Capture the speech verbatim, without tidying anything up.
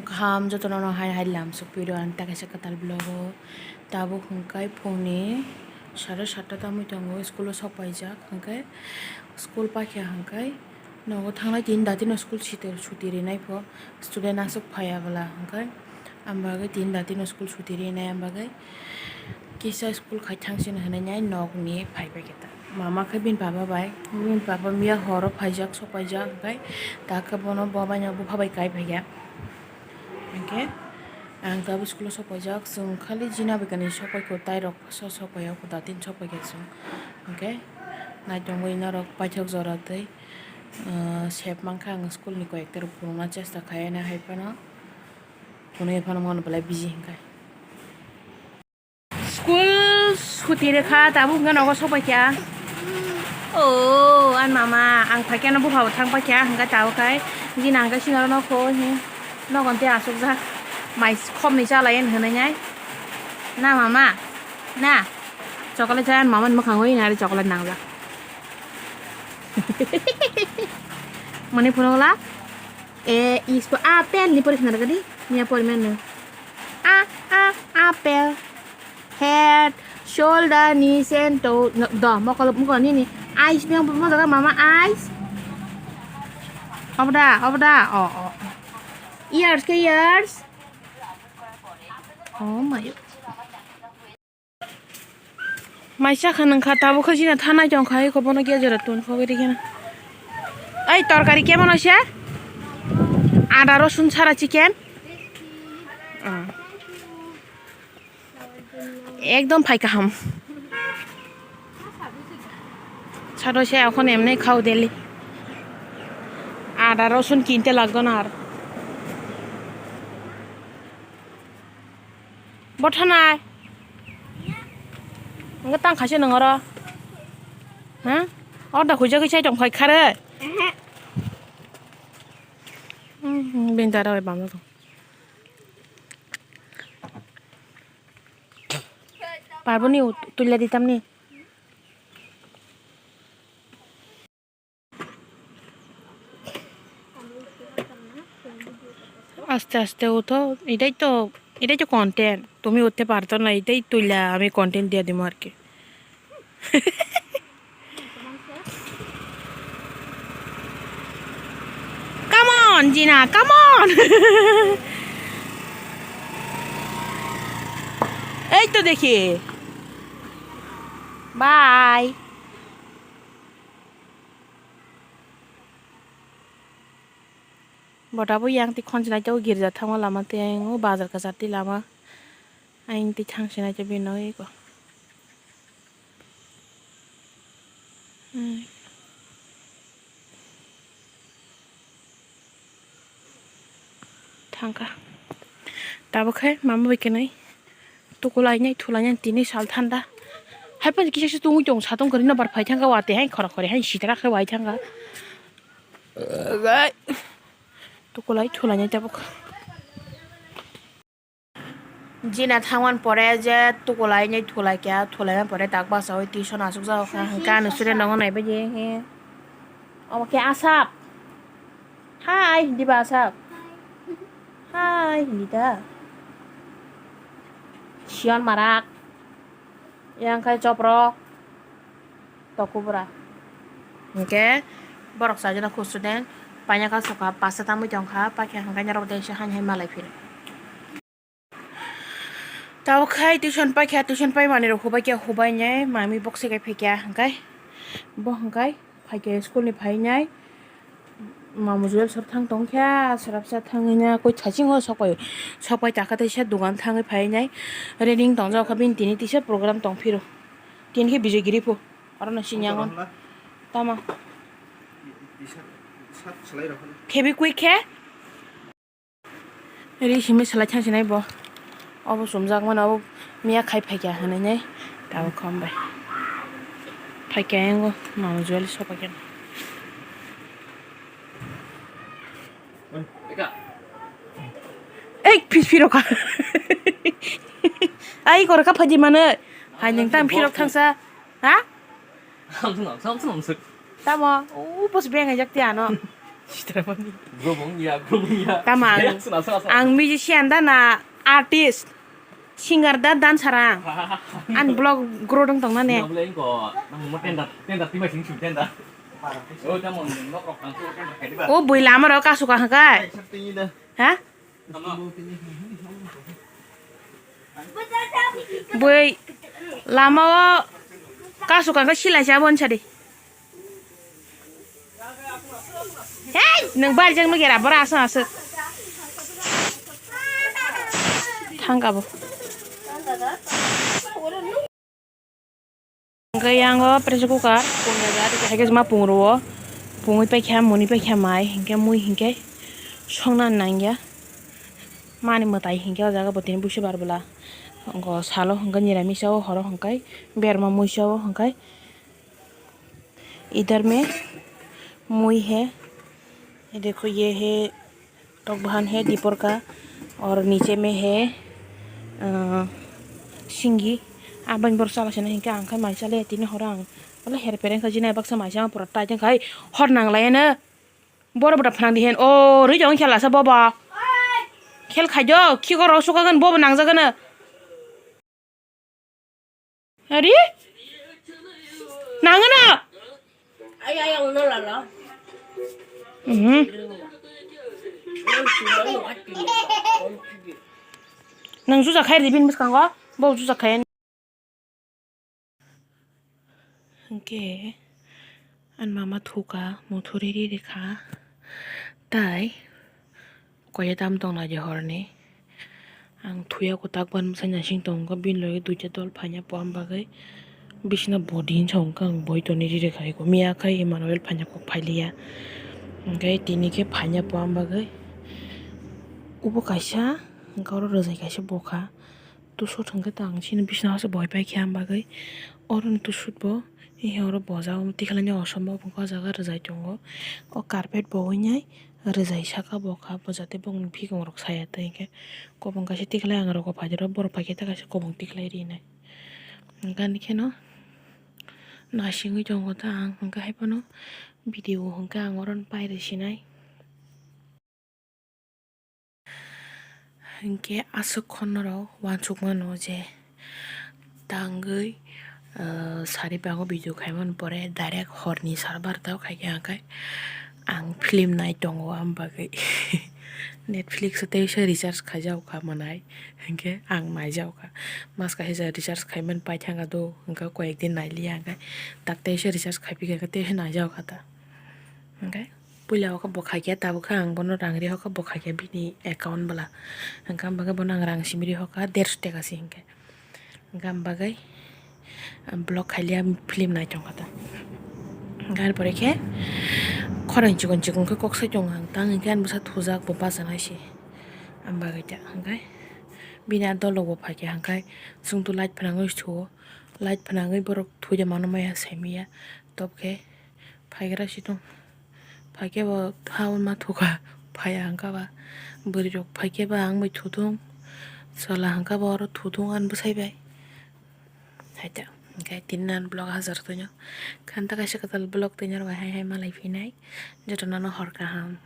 Kaham jotono no hai hai lam sokphi rw ang ta kaisa kwtal vlog o. Tabuk hwnkhe phungni sare satta tamwi tongo, school o sok paijak hwnkhe school paikha hwnkhe nogo thangnai tini datino school site suti rinai pho student aswk phaiya bwla hwnkhe am bagwi tini datino school suti rinai am bagwi. Kisa school khai thang sini hinwi nai nokni phai bai khe ta. Mama khe bini papa bai, bini papa miya horo phaijak, sok paijak, hwnkhe ta khe bono bo bai no bupha bai kai phaikha. Hwnkhe ang tabuk school o sok paijak, chwng khali jina bai kani sok paikho, tai rok so sok paio, kuda tin sok paikha chwng. Hwnkhe naitongwi norok paithak jora tei, ah, sep mankha ang school ni koi ekta rok phunukna chesta khai, ani hai phano phunukya phano mano belai busy hwnkhe. School suti rwkha, tabuk hwnkhe nogo sok paikha. O, ani mama, ang phaikhe ano bupha bo thang paikha, hwnkhe tabuk khai, jina hwnkhe sinaro nokho, hi, nogon tei asukjak, mai khopni chalai ani hinwi nai. Na mama, na, chocolate cha ani mama ni mwkhango, ini ari chocolate nangjak. Mani phunukla, e, is po, apple ni pori khna rwgadi, miya pori mano. A, a, apple. Head, shoulder, knees and toe. No, do, mokol, mokol nini. Eyes, biyang mo jaga mama eyes. Obo da, obo da. Oh, oh. Ears ke ears. Oh my. Maisa kha nang kha, tabuk kha jina thanai tong kha, eko bono giya jora tun kho giri kena. Ai, torkari kemon oise? Ada rosun sara chicken. Ah. Ekdom phai kaham. Sado se এখন এমনি খাও daily. Ada rosun kinte laggo na ar. Bo thanai. Ang tang khaise nang oro. Ha? Order khuijagwi sai tong khai khare. Hmm, bini dara bai bamno tong. Parboni ut-, tulla ditamni. আস্তে আস্তে উঠো, এটাই তো, এটাই তো কন্টেন্ট। তুমি উঠতে পারতো না, এটাই তুইলা আমি কন্টেন্ট দিয়ে দিবো আর কি। Come on, জিনা, come on. এই তো দেখি। Bye. Bota bo yang ti khonjinai tei girja thango lama tei ayang o bazar kwchar tei lama ayang tei thang sinai tei bini eko. Hmm. Thangkha. Tabuk khe mama bai kwnwi tukulainai thulainai tini sal thanda. Haiphano kisa kisa tungwi tongo, satung kwrwino bar phai thangkha, watwi hai khora khori hai sitra khe wai thangkha. Tukulai thulainai tabuk. Jina thangmani pore je tukulainai thulaikha, thulaimani pore tak bachaui tuition achukjak kha, hwnkhe ani student rokno naibaidi he. Omo khe Asap. Hai, hindi ba Asap? Hai, hindi ta. Siyon marak. Yang khai chopro. Tokubra. Hwnkhe borok chaijana khu student. Paina ka sokha, pasta tamwi tongkha, pakhe hwnkhe norok tei se hani hai malai phino. Tabuk khai tuition paikha, tuition pai manwi rok hubai khe, hubai nai mami bokse kai phaikha hwnkhe, bo hwnkhe phaikhe school ni phainai mamu Joel sor thang tongkha, srapsa thangwi na koi thachingo sokpai, sokpai takha teisa dogan thangwi phainai reading tongjak kha bini tini tisa program tongphiro tini khe Bijay Giri pho aro no sini ang tamo Febikwik khe. Ri simi salai thang sinai bo. Obo chumjak mano, obo miya khai phaikha hinui nai. Tabuk kha hambai. Phaikha yango mama Joel sokphaikha. Ei, phis phiro kha. Ai, kor kha phaidi mano. Hai, nung tam phirok thangsa. Ha? Tamo, u bos beng ajak ti ano. Sitramani. Grobong ya, grobong ya. Tama ang, Sena, sena, sena. Ang musician da na artist, singer da, dancer ang. An vlog grow dong tong na ne. Nang mo tenda, tenda tima sing sing tenda. Oh, tamo nok rok tang tu tenda kadi ba. O bui lama ro kasu ka kai. Ha? Bui lama o kasu ka sila sa bon sadi. Hei, nwng barijak nw gera, bora aswk aswk. Thang abo. Hwnkhe yang o pressure cooker, pungya gari, hai khe ma pung rwo. Pungwi paikha, muni paikha mai, hinkhe mui hinkhe songna nangya. Mani mwtai hinkhe o jaga bo tini busi bar bwla. Ngo salo hinkhe niramisa o, horo hinkhe berma muisa o hinkhe. इधर में मुई है, ये देखो, ये है tokbahan hai dipor ka, aur niche mein hai, ah, singi. Abang bor chala sina hinkhe ang khai mai chale tini horo ang. Wala her pereng kha jinai baksa mai chama pura tai khai hor nang lai na. Bor bwta phnang di hen. O ri jong khela sa bobo. Khel khai jo, khi goro suka gan bobo nang jaga na. Ari? Nangana? Ay, ay, ang nalala. Mhm. Nang susa khair di bin bwskango. Bo susa khair. Hwnkhe ani mama thuka, muthuri ri rikha. Tai Koya tam tong lai di horni. Ang thuya kwtak ban bwsai naising tongo, bini logi duita dol phaina poam bagwi. Bisina body hinsa hwnkhe ang boi toni ri rikha eko. Miya khai Emmanuel phaina kok phailiya. Hwnkhe tini khe phaina poam bagwi. Ubo kaisa, hwnkhe oro rwjai kaisa bokha. Tusot hwnkhe ta ang chini bisina se boi pai khe ang bagwi. Oro ni tusot bo, he oro bojak, tikhlani osom bo o jaga rwjai tongo. O carpet bo winai rwjai saka bo kha, bo jate bongni bikong rok saya tei hwnkhe. Kobong kaisa tikhlai ang rokgo phaidi rw, borok phaikhe ta kaisa kobong tikhlai rinai. Hwnkhe ani kheno naisingwi tongo ta ang, hwnkhe haiphano video hwnkhe ang oro pai rw sinai. Hinkhe aswk khornorok uansukmano je tangwi, ah, sari bango video khaimani pore direct horni sar barta o khaikhe ang khai ang film nai tongo, am bagwi Netflix o teisa recharge khaijak kha mwnai, hinkhe ang naijak kha. Mas kaisa recharge khaimani paithang do, hinkhe koyek din nailiya, hinkhe tak teisa recharge khaiphikha, hinkhe teisa naijak kha ta, hinkhe. Puila o khe bo khaikhe, tabuk khe ang bono rang ri hokha, bo khaikhe bini account bwla. Hwnkhe ang bagwi bono ang rang simi ri hokha, derso teka se hinkhe. Hwnkhe ang bagwi, ang vlog khailiya, film nai tongkha ta. Hwnkhe ar pore khe khorang chikon chikon khe kok sai tongo ang, tang hinkhe ani bwsa thujak, bo bachanai se. Ang bagwi ta hwnkhe bini a dolok bo phaikhe, hwnkhe chwngno light phnangwi thuo, light phnangwi borok thwi de mano maya saimanya, tobokhe. Phaigra si tong. Phaikhe bo ha ma thuka. Phaiya hwnkha ba. Bwrwi rok phaikhe ba ang bai thuthung. Chwla hwnkha ba oro thuthung ani bwsai bai. Haita. Hwnkhe tini nang vlog hajar toino. Khanta kaisa kwtal vlog tini rw hai hai malai phinai. Jotono no hor kaham.